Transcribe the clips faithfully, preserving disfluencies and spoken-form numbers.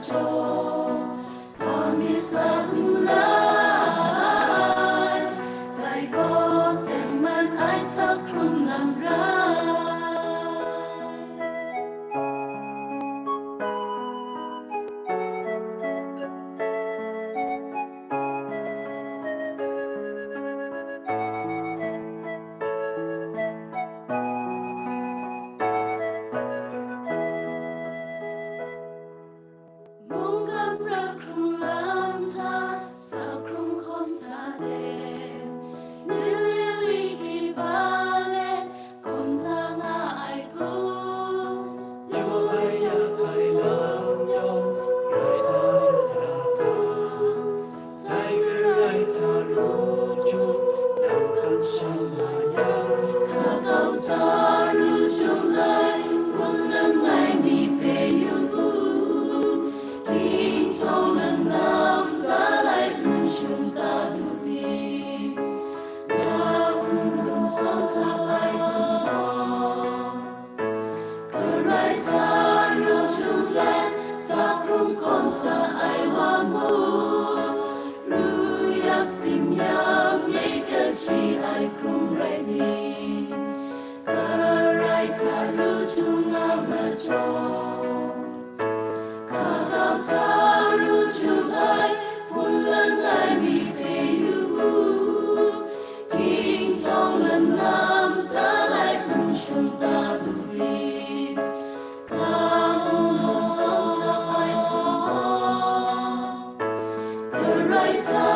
majaw, hpa mi sa n rai, dai gaw tengman ai sa hkrum lam rai. Mungkan pra hkrung lam hta, sa hkrung hkawm sa de, nilili hkriba let, hkawm sa nga ai kun. Daw ai yak ai lam yawng rai ai hta hta, dai karai hta ru jung, nang kan shang nga yang, hka kau hta ru jung ai, hpun langai mi hpe yu u, hkying htawng lanam hta lai n shung ta du di, ya n gun sau hta ai hkrum taw, karai hta ru jung let, sa hkrung hkawm sa ai wa mung, ru yak tsin yang, myit kachyi ai hkrum rai di, karai hta ru jung nga majaw, hka kau hta ru jung ai, hpun langai mi hpe yu u, hkying htawng lanam hta lai n shung ta du di, hka hkrung hkawm sa ai hkrum taw, karai hta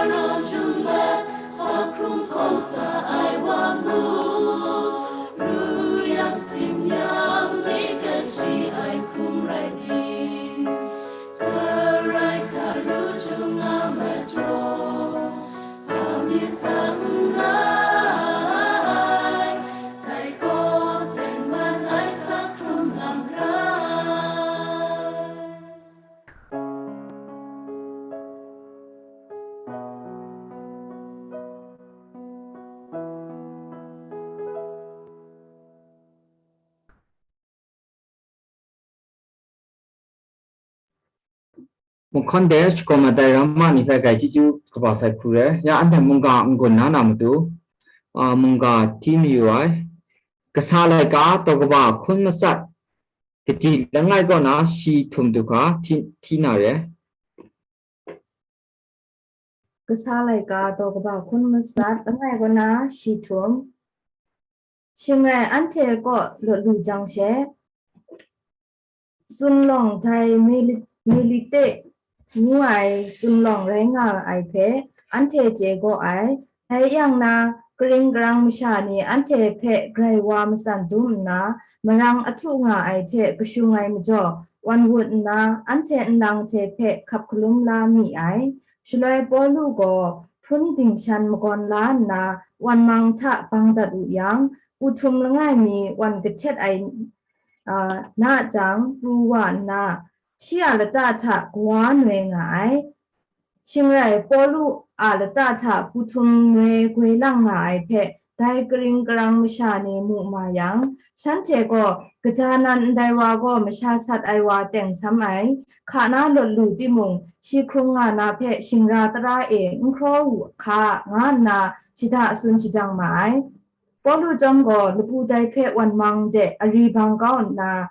ru jung let, sa hkrung hkawm sa ai wa mung, ru yak tsin yang, myit kachyi ai hkrum rai di, karai hta ru jung nga majaw, hpa mi sa n rai, dai gaw tengman ai sa hkrum lam rai. Mung hkawn de shakawn mat ai ramma ni hpe grai chyeju kaba sai hku re. Ya anhte mungga n-gun na na matu, a, mungga hti mayu ai. Kasa laika daw kaba hkun matsat, kaji langai kaw na shi htum du hkra hti, hti na re. Kasa laika daw kaba hkun matsat, langai kaw na shi htum. Shing rai anhte kaw lawt lu jang she, Sunlawng dai Meli-, Melite ngu ai sunlawng rai nga ai hpe anhte chye gaw ai. Dai yang na, karing karang masha ni anhte hpe grai wa matsan dum nna, marang ahtu nga ai hte kashung ai majaw, wan wut nna, anhte nlang hte hpe hkap hkalum la mi ai. Shaloi Pawlu gaw hpun dingshan magawn la nna, wan mang hta bang dat wu yang, pu htum langai mi wan kahtet ai a, na jang, pru wa nna, shi a lata hta kawa noi nga ai. Shing rai, Pawlu a lata hta pu htum noi goi lang nga ai hpe, dai karing karang masha ni mu ma yang, shanhte gaw, "Kaja nan ndai wa gaw masha sat ai wa teng sam ai, hka na lawt lu timung, shi hkrung nga na hpe shingra tara e n hkraw wu hka," nga nna shada tsun shajang ma ai. Pawlu chyawm gaw lapu dai hpe wan mang de ari bang kau nna,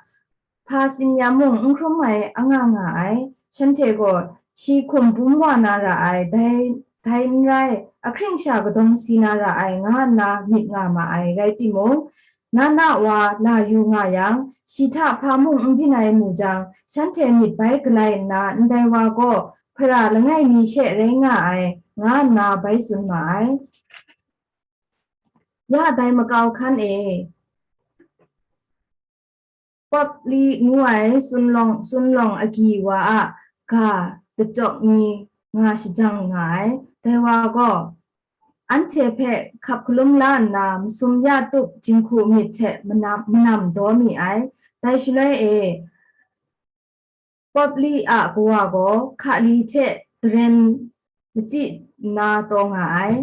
hpa tsin ya mung n hkrum ai anga nga ai. Shanhte gaw shi hkum bum wa na ra ai, dai, dai n rai, ahkring sha kadawng si na ra ai, nga nna myit nga ma ai. Rai timung, na na wa la yu nga yang, shi hta hpa mung n byin ai mu jang, shanhte myit bai galai nna, ndai wa gaw hpara langai mi she rai nga ai, nga nna bai tsun ma ai. Ya dai makau hkan e, Pawpli ngu ai sunlawng, sunlawng agyi wa a ga dachyawk mi nga shajang nga ai. Dai wa gaw, anhte hpe hkap hkalum la nna, masum ya tup jinghku myit hte manam, manam daw mi ai. Dai shaloi e, Pawpli a kawa gaw hkali hte daren machyi nna taw nga ai.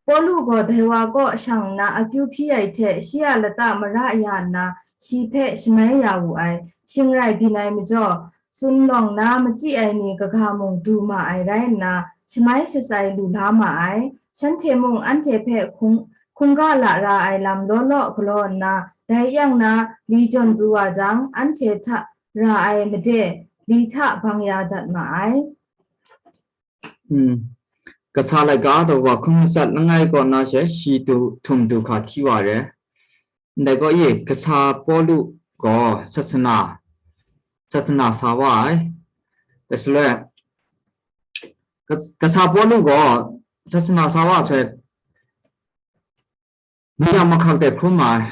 Pawlu gaw dai wa kaw shang nna akyu hpyi ai hte shi a lata mara ya nna shi hpe shamai ya wu ai. Shing rai byin ai majaw, Sunlawng na machyi ai ni kaga mung du ma ai rai nna, shamai shatsai lu la ma ai. Shanhte mung anhte hpe hkung-, hkungga la ra ai lam law law galaw nna, dai yang na li jawn pru wa jang, anhte hta ra ai made li hta bang ya dat ma ai. Hmm. Kasa laika taw wa hkun matsat langai kaw na she shi tu, htum du hka hti wa re. Ndai gaw ye, kasa Pawlu gaw sasana, sasana sa wa ai. Dai shaloi, kas-, kasa Pawlu gaw sasana sa wa sai, mayam mahkak de hkrum ma ai.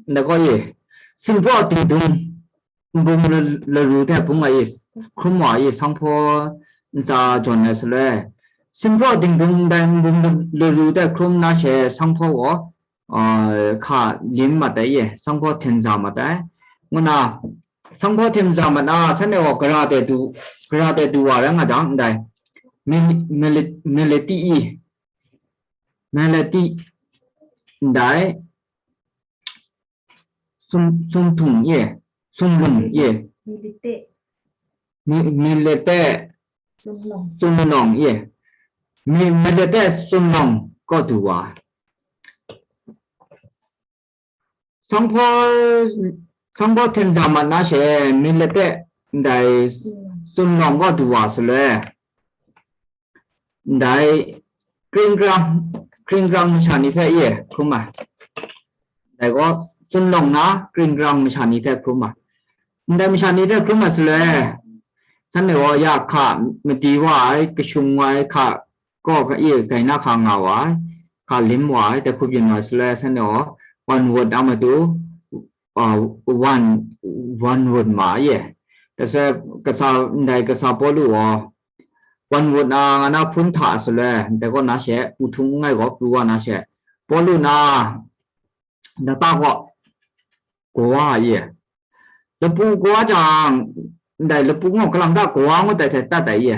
Ndai gaw ye, sinpraw dingdung nbung la-, laru de bung ai, hkrum wa ai, sanghpaw ntsa jawn ai shaloi, sinpraw dingdung ndai nbung la-, laru de hkrum na she sanghpaw gaw, ah, hka lim mat ai ye, sanghpaw hten za mat ai. Ngu na, sanghpaw hten za mat na, shanhte gaw gara de du, gara de du wa rai nga jang, ndai, Mil-, Mili-, Militi i, Melati ndai sum, sumthung ye, sumlung ye, Milite. Mi-, Milete sumlong ye, Mi-, Milete sumlong kaw du wa. Sanghpaw, sanghpaw hten za mat na she, Milete ndai sumlong kaw du wa shaloi, ndai kring grang, kring grang masha ni hpe ye hkrum ai. Dai gaw, sumlong na kring grang masha ni hte hkrum ai. Ndai masha ni hte hkrum ai shaloi, shanhte gaw ya hka madi wa ai, kashung wa ai hka kaw ka-, ye, gaina hka nga wa ai, hka lim wa ai, dai hku byin wa ai shaloi, shanhte gaw, wan wut a matu, ah, wan, wan wut ma ai ye. Dai shaloi, kasa, ndai kasa Pawlu gaw, wan wut na nga na hpun hta shaloi, dai kaw na she, pu htung n ngai gaw, pru wa na she, Pawlu na, lata gaw, gaw wa ai ye. Lapu gaw wa jang, ndai lapu gaw kalang ta gaw wa ngut ai hte tat ai ye.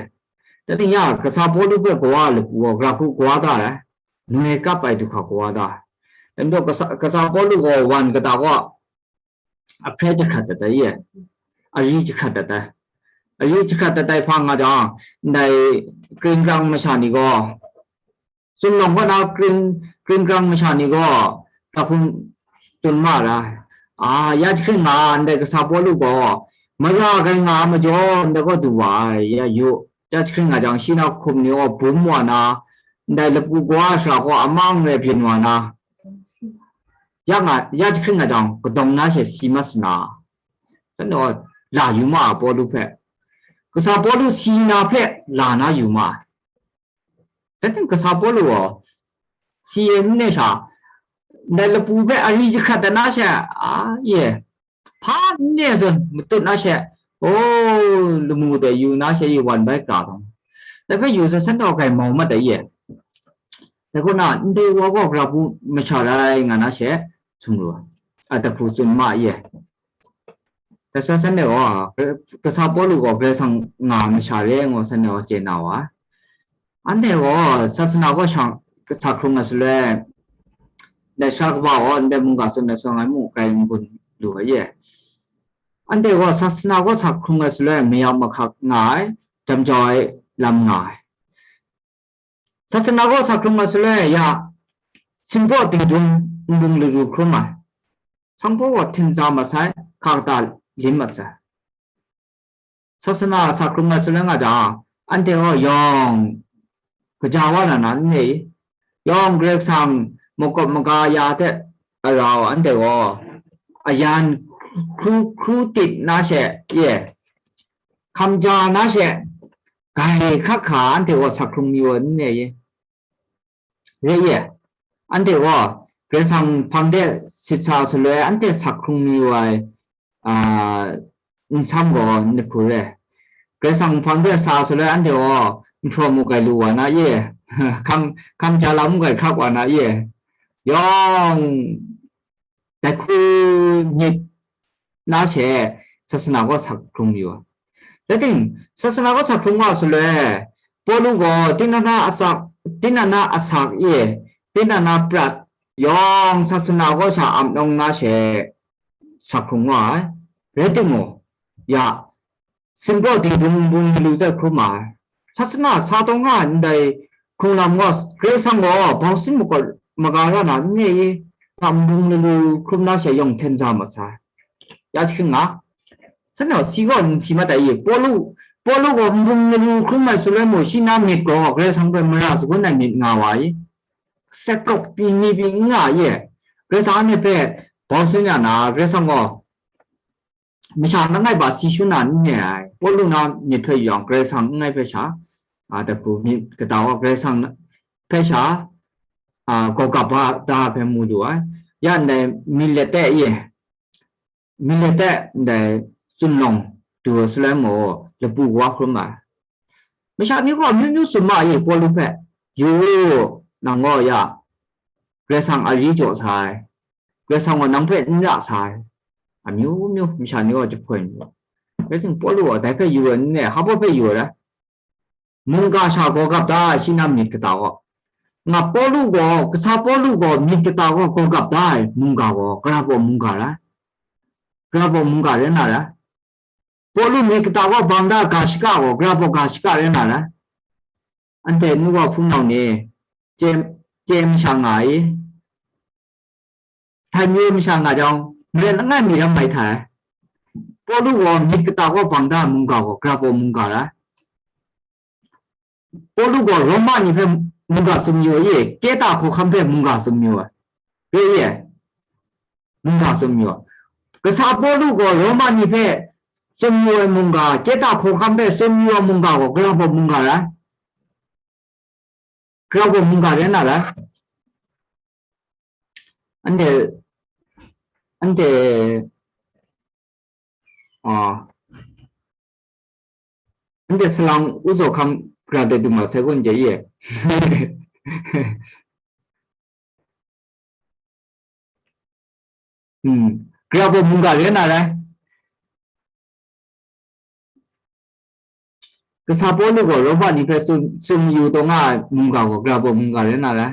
Dai ning ya, kasa Pawlu hpe gaw wa lapu gaw, gara hku gaw wa da ai. Noi kap ai du hka gaw wa da ai. Dai majaw kasa, kasa Pawlu gaw wan kata gaw, ahpre jahkrat dat ai ye. Ari jahkrat dat ai. Ari jahkrat dat ai hpang nga jang, ndai kring grang masha ni gaw, sumlong kaw na kring, kring grang masha ni gaw, hta hkum tsun ma ra. A, ya jahkring nga, ndai kasa Pawlu gaw, mara gai nga ai majaw, ndai kaw du wa ai, ya yu. Ya jahkring nga jang, shi na hkum ni gaw bum wa na, ndai lapu gaw wa sha gaw amang rai byin wa na, ya nga, ya jahkring nga jang, kadawng na she si mat sana. Shanhte gaw la yu ma ai Pawlu hpe. Kasa Pawlu si na hpe la na yu ma ai. Dai ting kasa Pawlu gaw, si e n ne sha, ndai lapu hpe ari jahkrat dat na she, a, ye, hpa n ne zawn matut na she, o, lamu de yu na she, i wan bai kra tawn. Dai hpe yu sai, shanhte gaw grai mau mat ai ye. Dai kaw na, ndai wa gaw gara hku masha rai nga na she, sumru ai, a, dai hku tsun ma ai ye. Dai sai shanhte gaw, kasa Pawlu gaw Karai Kasang nga ai masha re ngu shanhte gaw chye na wa ai. Anhte gaw sasana kaw shang, sa hkrung ai shaloi, ndai sara kaba gaw ndai mungga tsun ai sawng ai mung grai n gun lu ai ye. Anhte gaw sasana kaw sa hkrung ai shaloi, mayam mahkak nga ai, jam jau ai lam nga ai. Sasana kaw sa hkrung ai shaloi, ya, sinpraw dingdung nbung laru hkrum ai. Sanghpaw gaw hten za mat sai, hka kata lim mat sai. Sasana sa hkrung ai shaloi nga jang, anhte gaw yawng kaja wa na na n re i? Yawng Karai Kasang makawp maga ya hte a rau anhte gaw ayan hkru, hkru tit na she, ye, hkam ja na she, grai hkrak hka anhte gaw sa hkrung mi wa n re i? Re ye, anhte gaw Karai Kasang hpang de sit sa shaloi anhte sa hkrung mi wa ai, a, nsam gaw ni hku re. Karai Kasang hpang de sa shaloi anhte gaw nhpraw mu gai lu wa na ye, hkam, hkam ja la mu gai hkrak wa na ye, yawng dai hku myit na she sasana kaw sa hkrung yu ai. Rai ting, sasana kaw sa hkrung wa shaloi, Pawlu gaw tinana asak, tinana asak e, tinana prat yawng sasana kaw sa ap nawng na she sa hkrung wa ai. Rai timung, ya, Simpraw dingdung nbung lalu hte hkrum ai. Sasana sa taw nga ai ndai hkrung lam gaw, Karai Kasang gaw bau sin makawt maga ra na n re i? Nga nbung lalu hkrum na she yawng hten za ma sai. Ya hkying nga, shanhte gaw si gaw n si mat ai i? Pawlu, Pawlu gaw nbung lalu hkrum ai shaloi mung, shi na myit gaw Karai Kasang hpe mara shagun ai myit nga wa i? Sekrawk pyi ni pyi n nga i? Karai Kasang anhte hpe bau sin ya na, Karai Kasang gaw masha langai ba si shun na n re ai. Pawlu na myit hpe yu yang, Karai Kasang n rai hpe sha, a, dahku myit kata wa Karai Kasang hpe sha, a, gaw gap ba da hpe mu lu ai. Ya ndai Milete e, Milete ndai zunlawng du ai shaloi mung, lapu kawa hkrum ai. Masha ni gaw amyu myu tsun ma ai, Pawlu hpe, yu, nang gaw ya, Karai Kasang ari jaw sai, Karai Kasang gaw nang hpe n ra sai, amyu myu masha ni gaw jahpoi mu ai. Rai timung, Pawlu gaw dai hpe yu ai n re, hpa baw hpe yu ai rai. Mungga sha gaw gap da ai, shi na myit kata gaw. Nga Pawlu gaw, kasa Pawlu gaw myit kata gaw gaw gap da ai, mungga gaw, gara baw mungga rai. Gara baw mungga rai na rai. Pawlu myit kata gaw bang da ga shaka gaw, gara baw ga shaka rai na rai. Anhte nu wa hpung nau ni, chye, chye masha nga i? Htai mi masha nga jang, maren langai mi ram mai hta ai. Pawlu gaw myit kata gaw bang da mungga gaw, gara baw mungga rai. Pawlu gaw Roma ni hpe mungga tsun yu ai, Kehta hkawhkam hpe mungga tsun yu ai. Re ye? Mungga tsun yu ai. Kasa Pawlu gaw Roma ni hpe tsun yu ai mungga, Kehta hkawhkam hpe tsun yu ai mungga gaw, gara baw mungga rai. Gara baw mungga rai na rai. Anhte, anhte, a, anhte salang u zaw hkam gara de du ma sai kun je ye. Hmm. Gara baw mungga rai na rai. Kasa Pawlu gaw Roma ni hpe tsun, tsun yu taw nga ai mungga gaw, gara baw mungga rai na rai.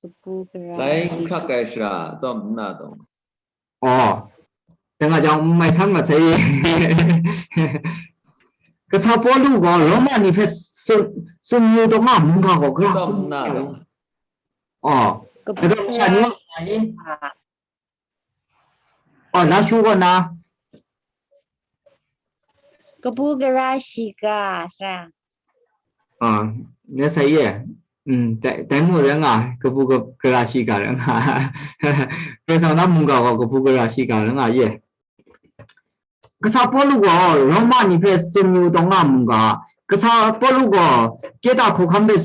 Kabu gara. Lai n hkrak ai shara, tsawm nna taw. Aw, dai nga jang, n mai san mat sai. Kasa Pawlu gaw Roma ni hpe tsun, tsun yu taw nga ai mungga gaw, gara baw mungga rai. Aw, kabu gara. Aw, na shu gaw na. Kabu gara shiga, sara. A, na sai ye. Mm, dai, dai mu rai nga, kabu ga-, gara shiga rai nga. Karai Kasang na mungga gaw kabu gara shiga rai nga ye. Kasa Pawlu gaw Roma ni hpe tsun yu taw nga mungga, kasa Pawlu gaw Kehta hkawhkam hpe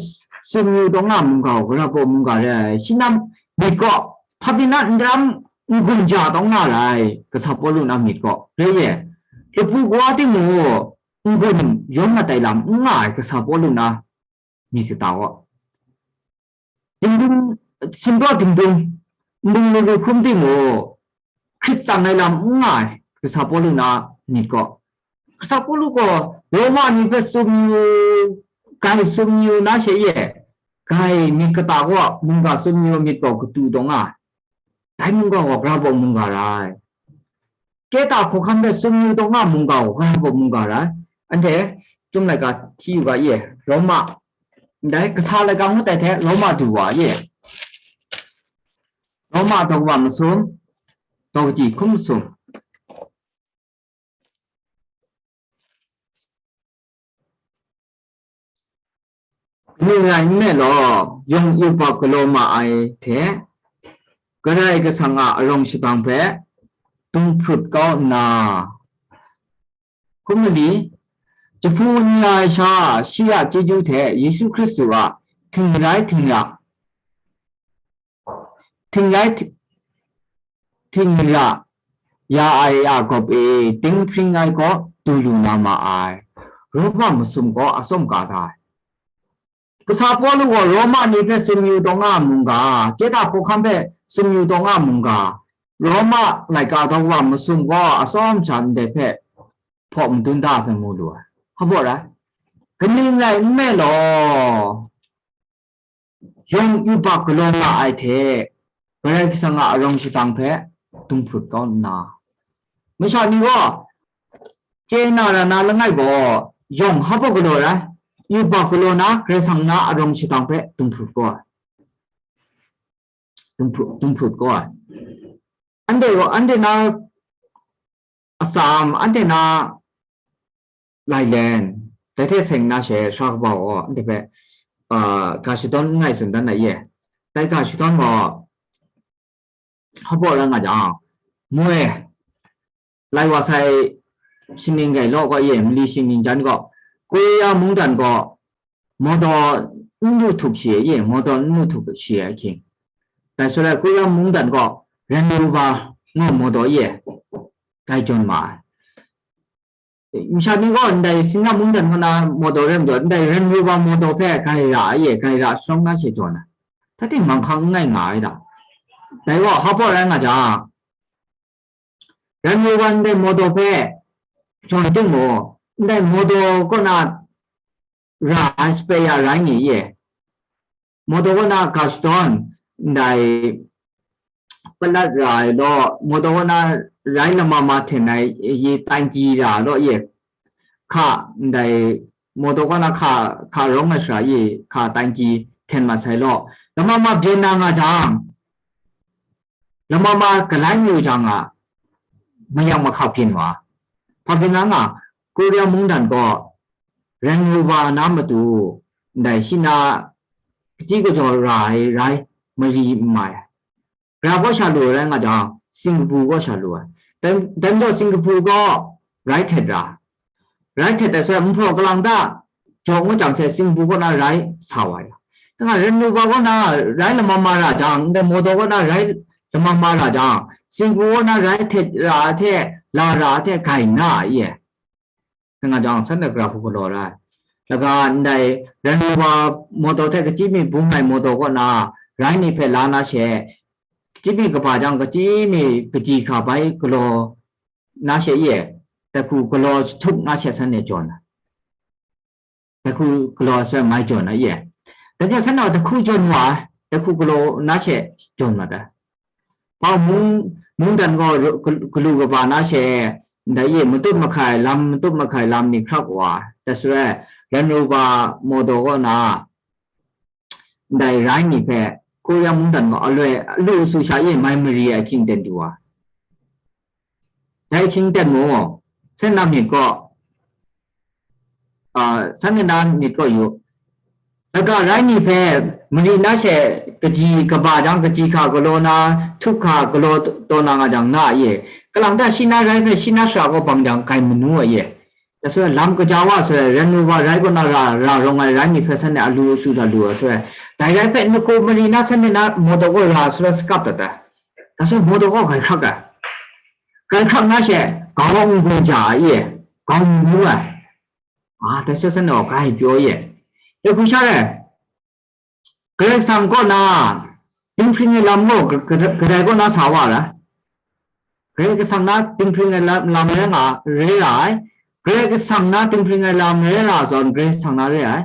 tsun yu taw nga mungga, gara baw mungga rai ai. Shi na myit gaw, hpa pyi na ndaram n-gun ja taw nga rai, kasa Pawlu na myit gaw, rai ye, lapu kawa timung n-gun yawm mat ai lam n nga ai, kasa Pawlu na myit kata gaw. Dingdung, simpraw dingdung, nbung lalu hkrum timung, Hkrit tsang ai lam n nga ai, kasa Pawlu na myit gaw. Kasa Pawlu gaw Roma ni hpe tsun yu, gai tsun yu na she ye, gai myit kata gaw mungga tsun yu myit gaw katu taw nga ai. Dai mungga gaw gara baw mungga rai. Kehta hkawhkam hpe tsun yu taw nga mungga gaw, gara baw mungga rai. Anhte, Chyum laika hti yu ga ye, Roma, ndai kasa laika ngut ai hte Roma du wa ye. Roma daw wa masum, daw kaji hkrum masum. Kaning rai nme law, yawng yubak galaw ma ai hte, Karai Kasang a arawng shabang hpe dung hprut kau nna, hkum mali, jahpu n ya ai sha, shi a chyeju hte Yesu Hkristu a htingrai htingrak, htingrai hti-, htingrak ya ai a gawp e, dinghpring ai kaw du lu na ma ai. Roma masum gaw atsawm ka da ai. Kasa Pawlu gaw Roma ni hpe tsun yu taw nga a mungga, Kehta hkawhkam hpe tsun yu taw nga a mungga, Roma laika daw wa masum gaw atsawm sha ndai hpe hpaw madun da ai hpe mu lu ai. Hpa baw rai? Kaning rai nme law, yawng yubak galaw nga ai hte, Karai Kasang a arawng shabang hpe dung hprut kau nna, Masha ni gaw, chye na ra na langai gaw, yawng hpa galaw rai, yubak galaw na Karai Kasang na arawng shadang hpe dumhprut gaw ai. Dumhprut, dumhprut gaw ai. Anhte gaw, anhte na atsam, anhte na lailen, dai hte seng na she sara kaba gaw, anhte hpe, a, ga shadawn n rai tsun dan ai ye. Dai ga shadawn gaw, hpa rai nga jang, moi, lai wa sai shaning gai law gaw ye, mali shaning jan gaw, Korea mungdan gaw, mawdaw n lu htuk shi ai ye, mawdaw n lu htuk shi ai ahkying. Dai shaloi Korea mungdan gaw, Range Rover ngu mawdaw ye, gai jawn ma ai. Masha ni gaw ndai Singapore mungdan kaw na mawdaw rai majaw, ndai Range Rover mawdaw hpe gai ra ai ye, gai ra shawng na she jawn ai. Tate manghkang n ngai nga ai da. Dai gaw hpa rai nga jang, Range Rover ndai mawdaw hpe jawn timung, ndai mawdaw kaw na ra ai spare rai ni ye. Mawdaw kaw na ga shadawn, ndai palat ra ai law, mawdaw kaw na rai lama ma hten ai yi tanki ra law ye. Hka, ndai mawdaw kaw na hka, hka rawng ai sara yi, hka tanki hten mat sai law, lama ma byen na nga jang, lama ma galai mayu jang a, mayang mahkap byin wa. Hpa byin na nga, Korea mungdan gaw Range Rover na matu, ndai shi na kachyi kajawng ra ai rai, mari n mai. Gara gaw sha lu ai rai nga jang, Singapore gaw sha lu ai. Dai, dai majaw Singapore gaw rai htet ra. Rai htet ai sha, nhpraw kalang ta jaw ngut jang she, Singapore kaw na rai sa wa ya. Dai nga Range Rover kaw na rai lama ma ra jang, ndai mawdaw kaw na rai lama ma ra jang, Singapore kaw na rai htet ra ai hte, la ra ai hte gai nna a ye. Dai nga jang, shanhte gara hku galaw ra ai. Laga ndai Range Rover mawdaw hte kachyi mi bung ai mawdaw kaw na rai ni hpe la na she, kachyi mi kaba jang, kachyi mi kaji hka bai galaw na she ye, dai hku galaw jahtuk na she shanhte jawn ai. Dai hku galaw ai sha mai jawn ai ye. Dai hpe shanhte dai hku jawn wa ai, dai hku galaw na she jawn mat ai. Hpa mung, mungdan gaw ru-, gal-, galu kaba na she, ndai ye matut mahkai lam, matut mahkai lam ni hkrak wa ai. Dai shaloi, Range Rover mawdaw kaw na, ndai rai ni hpe Korea mungdan gaw aloi, alu asu sha e mai mari ai hkying ten du wa. Dai hkying ten mung, shanhte na myit gaw, a, shanhte na myit gaw yu. Laga rai ni hpe mari na she kaji kaba jang, kaji hka galaw na, htuk hka galaw taw na nga jang na a ye. Kalang ta shi na rai hpe shi na sara gaw bang jang gai manu a ye. Dai shaloi lam kaja wa shaloi, Range Rover rai kaw na ra, ra rawng ai rai ni hpe shanhte alu asu la lu ai shaloi, dai rai hpe nako mari na shanhte na mawdaw kaw ra shaloi sakap dat ai. Dai shaloi mawdaw kaw gai hkrak ai. Gai hkrak na she, grau n gun ja ai, grau n lu ai. A, dai shaloi shanhte gaw gai pyaw ye. E hku sha rai, Karai Kasang kaw na dinghpring ai lam gaw ka-, ka-, kadai kaw na sa wa ra? Karai Kasang na dinghpring ai lam, lam rai nga, rai ra ai. Karai Kasang na dinghpring ai lam rai ra zawn, Karai Kasang na rai ai.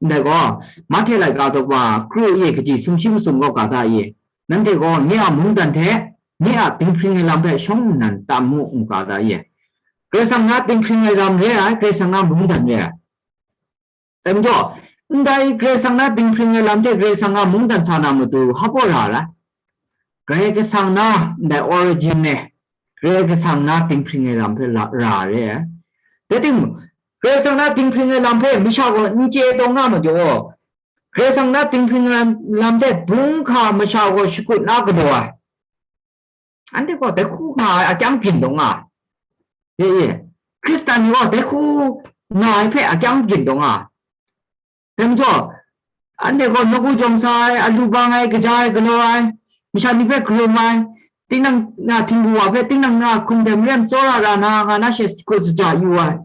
Ndai gaw, Mahte laika daw wa, kru e kaji sumshi masum gaw ga da ye. Nanhte gaw nye a mungdan hte, nye a dinghpring ai lam hpe shawng nnan tam mu, ngu ga da ye. Karai Kasang na dinghpring ai lam rai ai, Karai Kasang na mungdan rai ai. Dai majaw, ndai Karai Kasang na dinghpring ai lam hte Karai Kasang a mungdan sa na matu hpa ra ai? Karai Kasang na ndai origin e, Karai Kasang na dinghpring ai lam hpe la, ra re ai. Dai timung, Karai Kasang na dinghpring ai lam hpe masha gaw n chye taw nga majaw, Karai Kasang na dinghpring ai lam hte bung hka masha gaw shakut na galaw ai. Anhte gaw dai hku nga ai akyang byin taw nga ai. Ye, ye. Hkristan ni gaw dai hku nga ai hpe akyang byin taw nga ai. Dai majaw, anhte gaw nawku jawng sa ai, alu bang ai, kaja ai, galaw ai, masha ni hpe karum ai, tinang na htingbu wa hpe tinang na hkum hte maren tsawra ra na nga na she shakut shaja yu ai.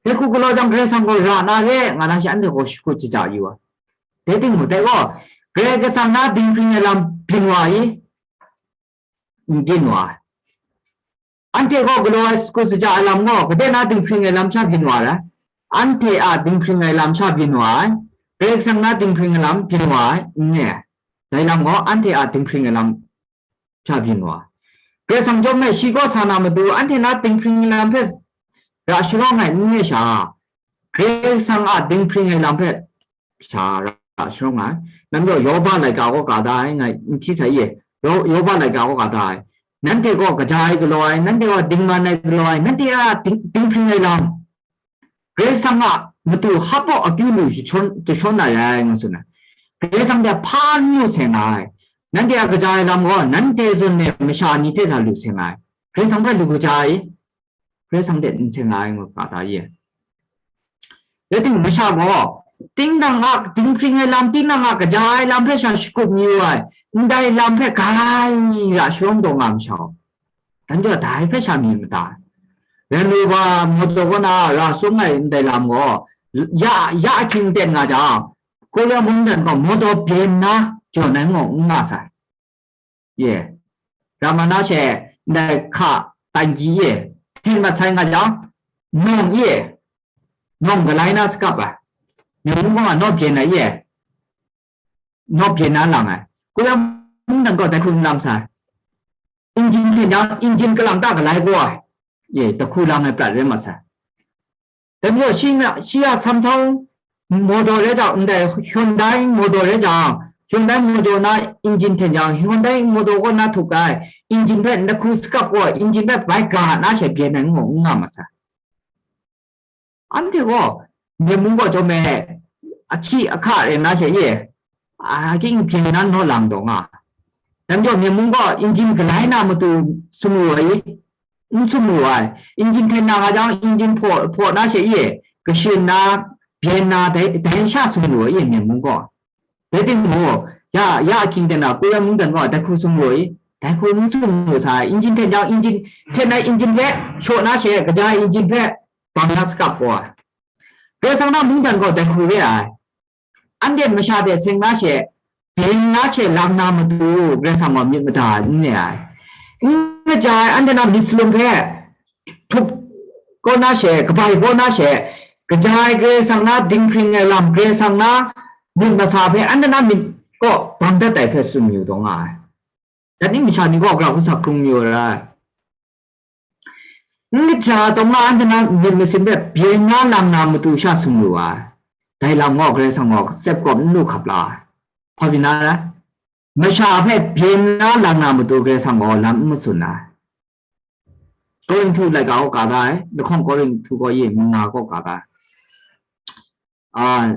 Dai hku galaw jang Karai Kasang gaw ra na re, nga na she anhte gaw shakut shaja yu ai. Dai timung dai gaw, Karai Kasang na dinghpring ai lam byin wa i? N byin wa ai. Anhte gaw galaw ai shakut shaja ai lam gaw, kadai na dinghpring ai lam sha byin wa ai? Anhte a dinghpring ai lam sha byin wa ai. Karai Kasang na dinghpring ai lam byin wa ai, n re ai. Dai lam gaw, anhte a dinghpring ai lam sha byin wa ai. Karai Kasang chyawm e shi kaw sa na matu, anhte na dinghpring ai lam hpe ra sharawng ai n re sha, Karai Kasang a dinghpring ai lam hpe sha ra sharawng ai. Nang gaw Yoba laika kaw ka da ai, ngai n hti sai ye. Yo-, Yoba laika kaw ka da ai. Nanhte gaw kaja ai galaw ai, nanhte gaw dingman ai galaw ai, nanhte a ding-, dinghpring ai lam. Karai Kasang a matu hap awk akyu lu jashawn, jashawn na rai, ngu tsun ai. Karai Kasang hte hpa n lu seng ai. Nanhte a kaja ai lam gaw, nanhte zawn e masha ni hte sa lu seng ai. Karai Kasang hpe lu kaja ai. Karai Kasang hte n seng ai, ngu ga da ye. Rai timung, masha gaw, tinang a dinghpring ai lam, tinang a kaja ai lam hpe sha shakut mayu ai, ndai lam hpe grai ra sharawng taw nga masha gaw, dan jaw dai hpe sha mi mada. Ren lu ga, mawtaw kaw na ra sung ai ndai lam gaw, ya, ya ahkying ten nga jang, Korea mungdan gaw mawtaw byen na jaw nan ngaw n nga sai. Ye. Rama na she ndai hka tanki ye, hten mat sai nga jang, nawng ye, nawng galai na sakap ai. Myen mung gaw naw byen ai ye, naw byen na lang ai. Korea mungdan gaw dai hku n lang sai. Injin hten jang, injin kalang ta galai gaw ai. Ye, dai hku lang ai prat rai mat sai. Dai majaw shi na, shi a Samsung mawtaw rai jang, ndai Hyundai mawtaw rai jang, Hyundai mawtaw na injin hten jang, Hyundai mawtaw kaw na htuk ai injin hpe ndai hku sakap gaw, injin hpe bai ga na she byen ai n nga, n nga mat sai. Anhte gaw, myen mung gaw chyawm e, ahkyi ahka rai na she ye, a, ahkying byen na naw lang taw nga. Dai majaw, myen mung gaw injin galai na matu sumru ai, n sumru ai. Injin hten na nga jang, injin hpaw, hpaw na she ye, kashin na, byen na, dai, dai sha sumru ai ye, myen mung gaw. Dai timung, ya, ya ahkying ten na, Korea mungdan gaw dai hku sumru ai, dai hku n sumru sai. Injin hten jang, injin, hten ai injin hpe, shaw na she, kaja ai injin hpe, bang na sakap gaw ai. Karai Kasang na mungdan gaw dai hku re ai. Anhte masha hte seng na she, byen na she lang na matu, Karai Kasang gaw myit mada n re ai. N kaja ai anhte na myit salum hpe, htup kaw na she, kabai kaw na she, kaja ai Karai Kasang na dinghpring ai lam, Karai Kasang na myit masa hpe anhte na myit kaw bang dat ai hpe tsun yu taw nga ai. Dan ni masha ni gaw gara hku sa hkrung yu ai. N kaja taw nga anhte na myit masin hpe byen na lang na matu sha sumru ai. Dai lam gaw Karai Kasang gaw tsep kawp n lu hkap la ai. Hpa pyi na rai? Masha hpe byen na lang na matu Karai Kasang gaw lam n matsun ai. Korinhtu laika kaw ka da ai, lahkawng Korinhtu kaw ye manga kaw ka da ai. A,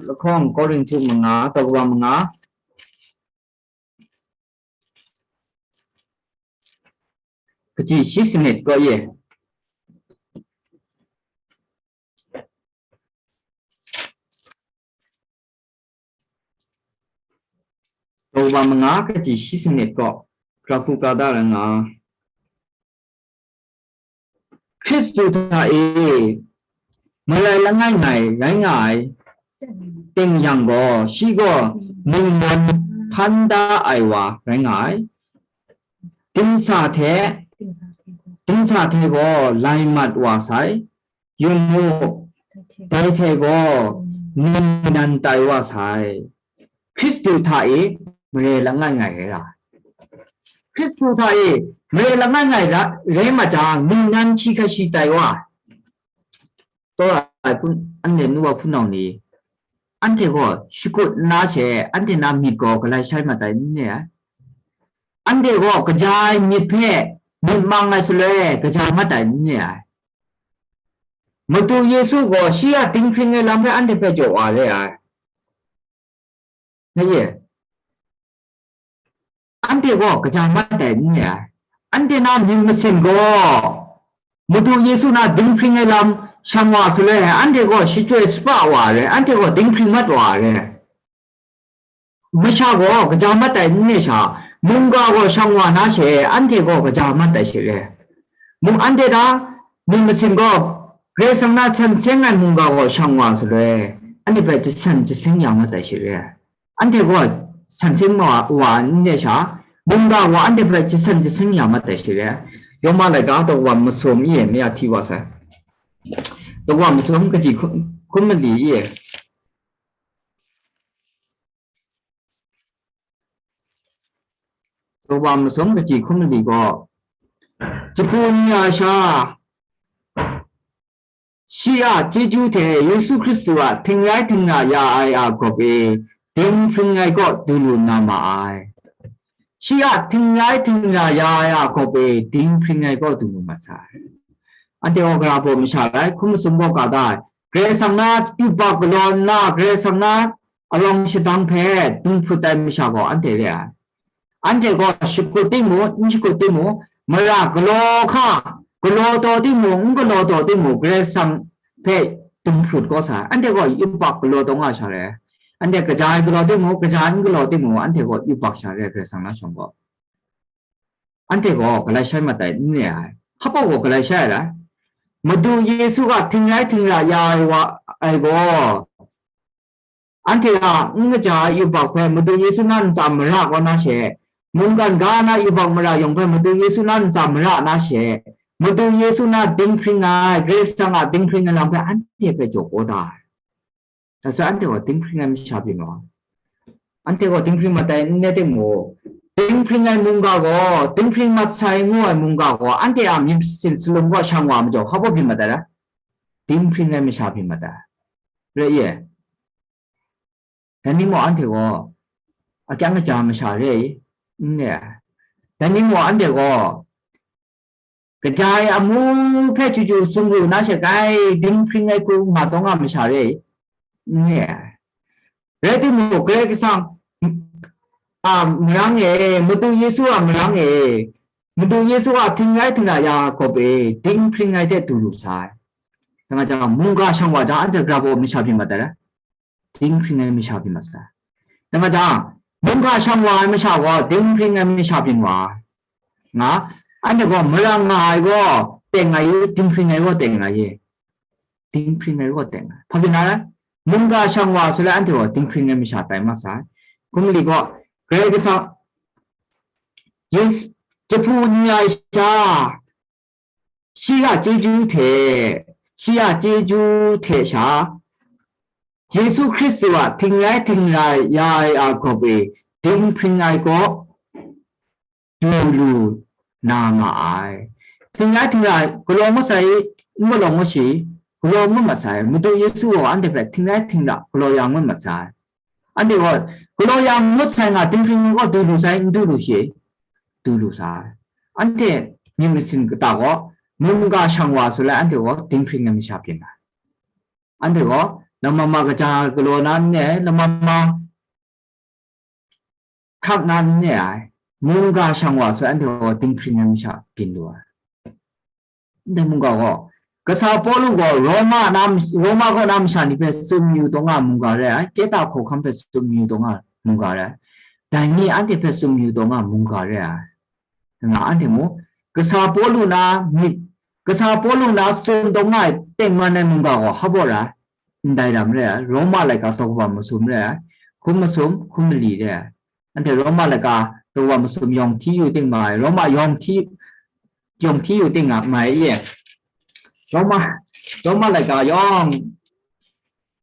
lahkawng Korinhtu manga, tau kaba manga, kaji shi sanit kaw ye. Tau kaba manga, kaji shi sanit kaw, gara hku ka da ai nga. Hkristu hta e marai langai ngai rai nga ai ting yang gaw, shi gaw ningnan hpan da ai wa rai nga ai. Dingsa hte, dingsa hte gaw lai mat wa sai, yu mu, dai hte gaw ningnan tai wa sai. Hkristu hta e mare langai ngai rai ra ai. Hkristu hta e mare langai ngai ra, rai ma jang, ningnan hkyi hkra shi tai wa ai. Tsawra ai hpun-, anhte nu wa hpunau ni, anhte gaw shakut nna she, anhte na myit gaw galai shai mat ai n re ai. Anhte gaw kaja ai myit hpe myit mang ai shaloi, kaja mat ai n re ai. Madu Yesu gaw shi a dinghpring ai lam hpe anhte hpe jaw wa re ai. Ngai ye, anhte gaw kaja mat ai n re ai. Anhte na myit masin gaw, Madu Yesu na dinghpring ai lam shang wa shaloi, anhte gaw shachyoi shapa wa ai, anhte gaw dinghpring mat wa ai. Masha gaw kaja mat ai n re sha, mungga gaw shang wa na she, anhte gaw kaja mat ai she re. Mung anhte na myit masin gaw, Karai Kasang na san seng ai mungga gaw shang wa shaloi, anhte hpe jasan jaseng ya mat ai she re. Anhte gaw san seng wa, wa n re sha, mungga gaw anhte hpe jasan jaseng ya mat ai she re. Roma laika daw wa masum e, maya hti wa sai. Daw wa masum kaji hkun, hkun mali e. Tawba masum kaji hkum mali gaw, jahpu ni a sha, shi a chyeju hte Yesu Hkristu a htingrai htingra ya ai a gawp e, dinghpring ai kaw du lu na ma ai. Shi a htingrai htingra ya ai a gawp e, dinghpring ai kaw du lu ma sai. Anhte gaw gara baw masha rai, hkum masum gaw ga da ai. Karai Kasang na yubak galaw nna, Karai Kasang na arawng shadang hpe dung hput ai masha gaw anhte re ai. Anhte gaw shakut timung, n shakut timung, mara galaw hka, galaw taw timung, n galaw taw timung, Karai Kasang hpe dung hput kau sa ai. Anhte gaw yubak galaw taw nga sha re ai. Anhte kaja ai galaw timung, kaja ai n galaw timung, anhte gaw yubak sha re ai, Karai Kasang na shawng gaw. Anhte gaw galai shai mat ai n re ai. Hpa gaw galai shai ai rai. Madu Yesu a htingrai htingra ya ai wa ai gaw, anhte a n kaja ai yubak hpe Madu Yesu na ntsa mara kau na she, mungkan ga na yubak mara yawng hpe Madu Yesu na ntsa mara na she, Madu Yesu na dinghpring ai, Karai Kasang a dinghpring ai lam hpe anhte hpe jaw kau da ai. Dai sai anhte gaw dinghpring ai masha byin wa. Anhte gaw dinghpring mat ai n re timung, dinghpring ai mungga gaw, dinghpring mat sai ngu ai mungga gaw, anhte a myit masin salum gaw shang wa majaw, hpa baw byin mat ai ra? Dinghpring ai masha byin mat ai. Re ye? Dai ni mung anhte gaw, akyang kaja masha re ai, n re ai. Dai ni mung anhte gaw, kaja ai amu hpe chyu chyu sumru na she, kai dinghpring ai hku nga taw nga masha re ai, n re ai. Rai timung, Karai Kasang a marang e, Madu Yesu a marang e, Madu Yesu a htingrai htingra ya gawp e, dinghpring ai hte du lu sai. Dai nga jang, mungga shang wa jang, anhte gara baw masha byin mat ai ra? Dinghpring ai masha byin mat sai. Dai nga jang, mungga shang wa ai masha gaw dinghpring ai masha byin wa ai. Nga, anhte gaw marang nga ai gaw teng nga i, dinghpring ai gaw teng nga i. Dinghpring ai gaw teng nga. Hpa byin na rai? Mungga shang wa sai le, anhte gaw dinghpring ai masha tai mat sai. Hkum mali gaw, Karai Kasang, Yes, jahpu ni ai sha, shi a chyeju hte, shi a chyeju hte sha, Yesu Hkristu a htingrai htingra ya ai a gawp e, dinghpring ai gaw du lu na ma ai. Htingrai htingra galaw ngut sai, n galaw ngut shi, galaw ngut mat sai. Madu Yesu gaw anhte hpe htingrai htingra galaw ya ngut mat sai. Anhte gaw galaw ya ngut sai nga, dinghpring gaw du lu sai, n du lu shi, du lu sai. Anhte myit masin kata gaw mungga shang wa sai le, anhte gaw dinghpring ai masha byin ai. Anhte gaw lama ma kaja galaw na n re ai, lama ma hkrak na n re ai, mungga shang wa sai, anhte gaw dinghpring ai masha byin lu ai. Ndai mungga gaw, kasa Pawlu gaw Roma na, Roma kaw na masha ni hpe tsun mayu taw nga mungga re ai, Kreta hkawhkam hpe tsun mayu taw nga mungga re ai, dai ni anhte hpe tsun mayu taw nga mungga re ai. Nga anhte mung, kasa Pawlu na myit, kasa Pawlu na tsun taw nga ai tengman ai mungga gaw hpa baw ra ai, ndai lam re ai, Roma laika daw kaba masum re ai, hkum masum, hkum mali re ai. Anhte Roma laika daw kaba masum yawng hti yu ting ma ai, Roma yawng hti, yawng hti yu ting nga ma ai e. Roma, Roma laika yawng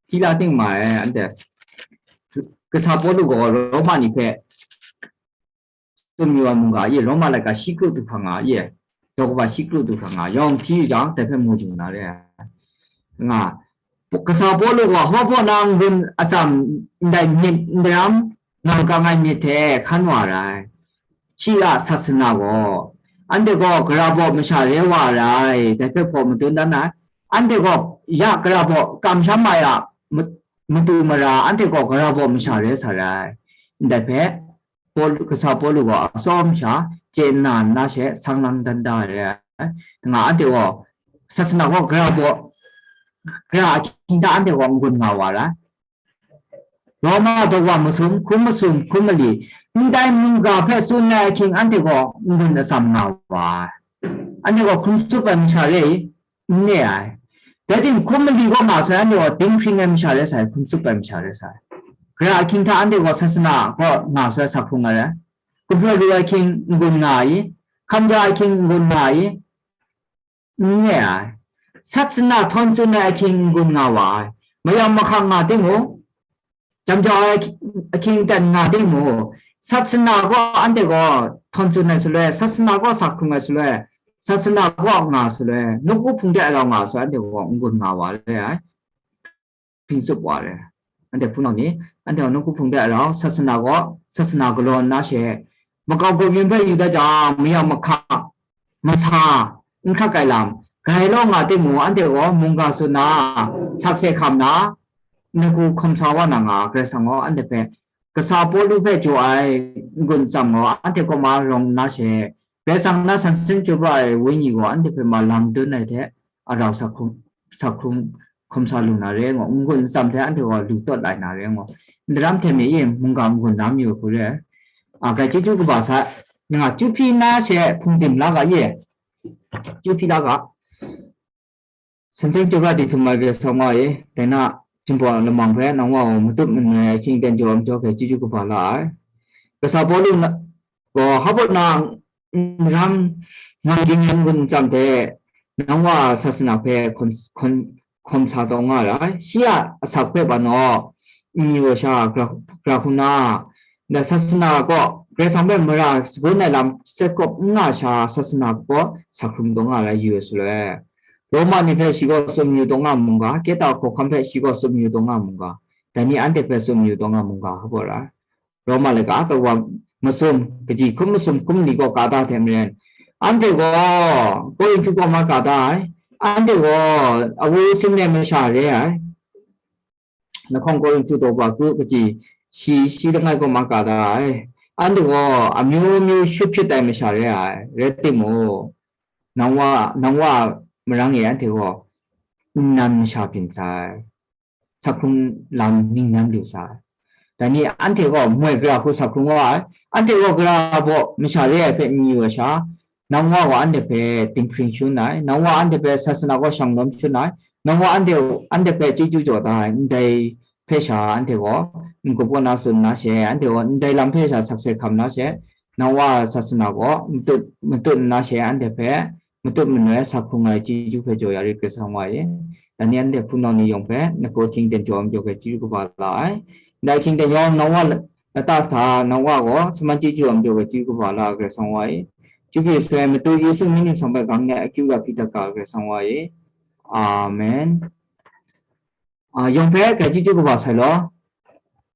hti la ting ma ai, anhte. Kasa Pawlu gaw Roma ni hpe tsun mayu ai mungga e, Roma laika shi kru du hkra nga e, daw kaba shi kru du hkra nga, yawng hti yu jang, dai hpe mu du na re ai. Nga, kasa Pawlu gaw hpa baw na n-gun atsam ndai myit n daram, nang kang ai myit hte hkan wa ai, shi a sasana gaw, anhte gaw gara baw masha re wa ai, dai hpe hpaw madun dan ai, anhte gaw ya gara baw kamsham ai a ma-, matu mara, anhte gaw gara baw masha re sa ai, ndai hpe Pawlu, kasa Pawlu gaw atsawm sha chye nna nna she sang lang dan da ai. Nga anhte gaw sasana gaw gara baw, gara ahkying hta anhte gaw n-gun nga wa ai. Roma daw wa masum, hkum masum, hkum mali, ndai mungga hpe tsun ai ahkying anhte gaw n-gun atsam nga wa ai. Anhte gaw hkum tsup ai masha re i? N re ai. Dai ting hkum mali gaw nga sai, anhte gaw dinghpring ai masha re sai, hkum tsup ai masha re sai. Gara ahkying hta anhte gaw sasana gaw nga sai, sa hkrung ai rai. Gumhpraw lu ai ahkying n-gun nga i? Hkamja ai ahkying n-gun nga i? N re ai. Sasana htawn tsun ai ahkying n-gun nga wa ai. Mayam mahkang nga timung, jam jau ai ahkying ten nga timung, Sasana gaw anhte gaw htawn tsun ai shaloi, sasana gaw sa hkrung ai shaloi, sasana gaw nga shaloi, nawku hpung de rau nga shaloi, anhte gaw n-gun nga wa re ai. Hping tsup wa re. Anhte hpunau ni, anhte gaw nawku hpung de rau, sasana gaw, sasana galaw nna she, makau grau yin hpe yu dat jang, mayam mahka, masa, n hkrat ai lam, grai law nga timung, anhte gaw mungga tsun na, sakse hkam na, nawku hkawm sa wa na nga, Karai Kasang gaw anhte hpe, kasa Pawlu hpe jaw ai n-gun tsam gaw, anhte kaw ma rawng nna she, Karai Kasang na san seng chyawm ai Wenyi gaw anhte hpe ma lam dun ai hte, a rau sa hkrung, sa hkrung hkawm sa lu na re ngaw, n-gun n tsam hte anhte gaw lu tawt lai na re ngaw, ndaram hte me e mungga n-gun na mayu hku re ai. A, grai chyeju kaba sa, nga, Cuhpyi na she hpungdim la ga ye, Cuhpyi la ga, san seng chyawm ra di htum ai Karai Kasang wa e, dai na, Jinghpaw lamang hpe nang wa gaw matut manoi ai hkying ten jaw ai majaw hpe chyeju kaba la ai. Kasa Pawlu na, gaw, hpa na, n-, ram, nga ging yan gun tsam hte, nang wa sasana hpe hkawm, hkawm, hkawm sa taw nga ra ai. Shi a asak hpe ban aw, n-, yu ai sha, gra, gra hku na, da sasana kaw, Karai Kasang hpe mara shagun ai lam set kawp n nga sha, sasana kaw sa hkrung taw nga ai yu ai shaloi, Roma ni hpe shi gaw tsun yu taw nga mungga, Kehta hkawhkam hpe shi gaw tsun yu taw nga mungga, dai ni anhte hpe tsun yu taw nga mungga, hpa ra ai. Roma laga kawa masum, kaji hkum masum hkum ni gaw ka da hte maren, anhte gaw Korinhtu kaw ma ka da ai, anhte gaw awu sin ai masha re ai, lahkawng Korinhtu daw ba kru kaji shi, shi langai kaw ma ka da ai, anhte gaw amyu myu shut hpyit ai masha re ai, rai timung, nang wa, nang wa marang e anhte gaw nnan masha byin sai. Sa hkrung lam ningnan lu sa ai. Dai ni anhte gaw moi gara hku sa hkrung wa ai, anhte gaw gara baw masha re ai hpe n yu ai sha, nang wa gaw anhte hpe dinghpring shangun ai, nang wa anhte hpe sasana gaw shang lawm shangun ai, nang wa anhte, anhte hpe chyeju jaw da ai, ndai hpe sha anhte gaw n-gup kaw na tsun nna she, anhte gaw ndai lam hpe sha sakse hkam na she, nang wa sasana gaw matut, matut nna she anhte hpe, matut manoi sa hkrung ai chyeju hpe jaw ya rit Karai Kasang wa e. Dai ni anhte hpunau ni yawng hpe, nang kaw hkying ten jaw ai majaw hpe chyeju kaba la ai. Ndai hkying ten yawng nang wa lata sa, nang wa gaw shaman chyeju ai majaw hpe chyeju kaba la ai Karai Kasang wa e. Chyeju soi matu Yesu mying ningsang hpe gang ai akyu ga hpyi dat ga ai Karai Kasang wa e. Amen. A, yawng hpe grai chyeju kaba sai law.